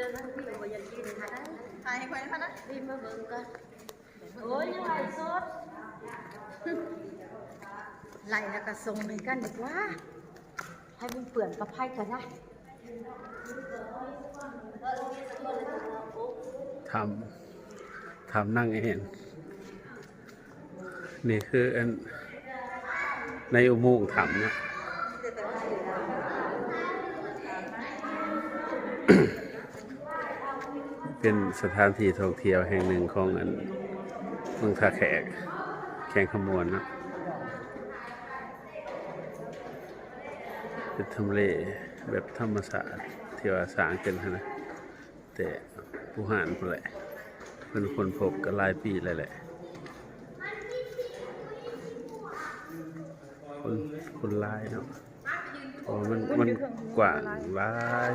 ຖ່າຍໃຫ້ຂ້ອຍນຳນະ ໂອ້ຍ ຍັງໄລຟ໌ສົດ ໄລຟ໌ແລ້ວກໍສົ່ງໃຫ້ກັນດີກວ່າ ໃຫ້ມັນເປື້ອນກັບໃຜກໍໄດ້. ຖ້ຳ ຖ້ຳນາງແອນ ນີ້ຄືອັນ ໃນອຸໂມງຖ້ຳເນາະ ເປັນສະຖານທີ່ທ່ອງທ່ຽວແຫ່ງໜຶ່ງຂອງອັນ ເມືອງທ່າແຂກ ແຂວງຄຳມ່ວນເນາະ. ເປັນທຳເລແບບທຳມະຊາດທີ່ວ່າສ້າງຂຶ້ນຫັ້ນນະ ແຕ່ບູຮານພຸ້ນແຫຼະ ເພິ່ນຄົ້ນພົບກໍຫຼາຍປີແລ້ວແຫຼະ. ຄົນ ຄົນຫຼາຍເນາະ ເພາະວ່າມັນ ມັນກວ້າງຫຼາຍ.